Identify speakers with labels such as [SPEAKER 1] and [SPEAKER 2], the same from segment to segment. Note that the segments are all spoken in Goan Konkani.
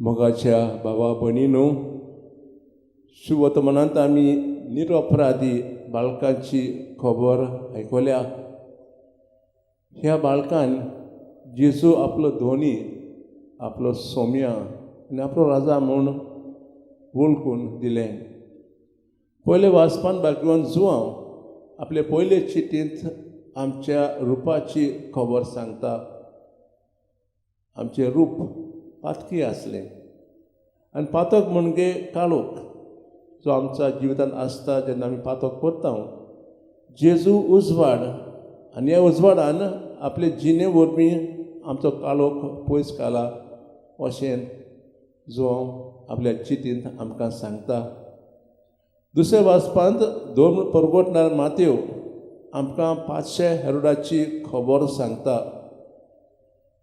[SPEAKER 1] मोगाच्या भावा भयणीनो, शुभवर्तमानांत आमी निरपराधी बाळकांची खबर आयकल्या. ह्या बाळकान जेजू आपलो धनी, आपलो सोम्या आनी आपलो राजा म्हूण वळखून दिलें. पयले वाचपान भाग्यवान जुवांव आपले पयले चिटींत आमच्या रुपाची खबर सांगता. आमचें रूप पातकी आसलें आनी पातक म्हणजे काळोख जो आमच्या जिवितांत आसता जेन्ना आमी पातक करता. जेजू उजवाड आनी ह्या उजवाडान आपले जिणे वरवीं आमचो काळोख पयस घाला अशें जुवांव आपल्या चिटींत आमकां सांगता. दुसऱ्या वाचपांत धर्म परगटणार मातेव आमकां पातशे हेरोडाची खबर सांगता.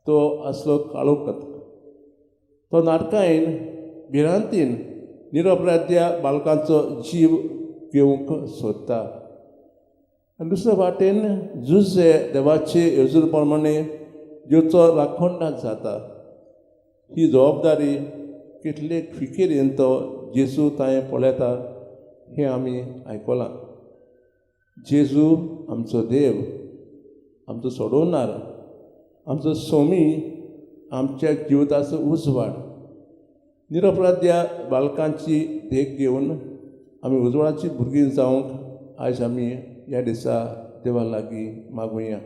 [SPEAKER 1] तो आसलो काळोखत. तो नाटकायन भिरांतीन निरपराध्या बाळकांचो जीव घेवंक सोदता. आनी दुसरे वाटेन जुजे देवाचे येवजणे प्रमाणे दिवचो राखणदार जाता. ही जबाबदारी कितले फिकिरीन तो जेजू ताणें पळयता हें आमी आयकलां. जेजू आमचो देव, आमचो सोडवणार, आमचो सोमी, आमच्या जिविताचो उजवाड. निरपराध्या बाळकांची देख घेवन आमी उजवाडाची भुरगीं जावंक आयज आमी ह्या दिसा देवा लागीं मागुया.